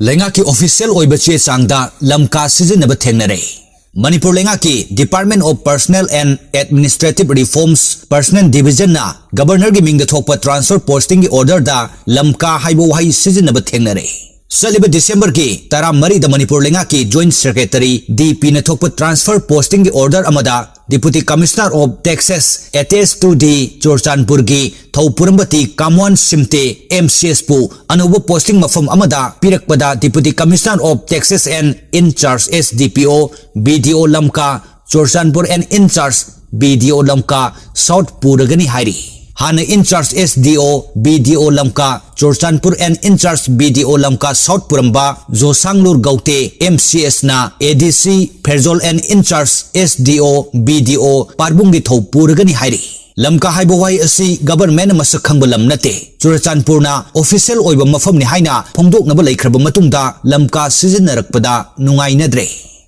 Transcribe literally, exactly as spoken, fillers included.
ꯂꯩꯉꯥꯛꯀꯤ ꯑꯣꯐꯤꯁꯤꯌꯦꯜ ꯑꯣꯏꯕ ꯆꯦ ꯆꯥꯡꯗ ꯂꯝꯀꯥ ꯁꯤꯖꯤꯟꯅꯕ ꯊꯦꯡꯅꯔꯦ꯫ ꯃꯅꯤꯄꯨꯔ ꯂꯩꯉꯥꯛꯀꯤ Department of Personnel and Administrative Reforms Personnel Divisionꯅ Governorꯒꯤ ꯃꯤꯡꯗ ꯊꯣꯛꯄ transfer postingꯒꯤ orderꯗ ꯂꯝꯀꯥ ꯍꯥꯏꯕ ꯋꯥꯍꯩ ꯁꯤꯖꯤꯟꯅꯕ ꯊꯦꯡꯅꯔꯦ꯫ ꯆꯠꯂꯤꯕ Decemberꯒꯤ ꯇꯔꯥꯃꯔꯤꯗ ꯃꯅꯤꯄꯨꯔ ꯂꯩꯉꯥꯛꯀꯤ Joint Secretary DPꯅ ꯊꯣꯛꯄ transfer postingꯒꯤ order ꯑꯃꯗ Deputy Commissioner of Taxes attached to the ꯆꯨꯔꯆꯥꯟꯄꯨꯔꯒꯤ ꯊꯧ ꯄꯨꯔꯝꯕ ꯇꯤ ꯀꯥꯝꯋꯥꯟ ꯁꯤꯝꯇꯦ MCSꯄꯨ ꯑꯅꯧꯕ posting ꯃꯐꯝ ꯑꯃꯗ ꯄꯤꯔꯛꯄꯗ Deputy Commissioner of Taxes and in charge SDPO BDO ꯂꯝꯀꯥ Churachandpur and in charge BDO ꯂꯝꯀꯥ South ꯄꯨꯔꯒꯅꯤ ꯍꯥꯏꯔꯤ꯫ ꯍꯥꯟꯅ in charge SDO BDO ꯂꯝꯀꯥ Churachandpur and in charge BDO ꯂꯝꯀꯥ South ꯄꯨꯔꯝꯕ ꯖꯣꯁꯥꯡꯂꯨꯔ ꯒꯧꯇꯦ MCSꯅ ADC Pherzawl and in charge SDO BDO ꯄꯥꯔꯕꯨꯡꯒꯤ ꯊꯧ ꯄꯨꯔꯒꯅꯤ ꯍꯥꯏꯔꯤ꯫ ꯂꯝꯀꯥ ꯍꯥꯏꯕ ꯋꯥꯍꯩ ꯑꯁꯤ governmentꯅ ꯃꯁꯛ ꯈꯪꯕ ꯂꯝ ꯅꯠꯇꯦ꯫ ꯆꯨꯔꯆꯥꯟꯄꯨꯔꯅ official ꯑꯣꯏꯕ ꯃꯐꯝꯅꯤ ꯍꯥꯏꯅ ꯐꯣꯡꯗꯣꯛꯅꯕ ꯂꯩꯈ꯭ꯔꯕ ꯃꯇꯨꯡꯗ ꯂꯝꯀꯥ ꯁꯤꯖꯤꯟꯅꯔꯛꯄꯗ ꯅꯨꯡꯉꯥꯏꯅꯗ꯭ꯔꯦ꯫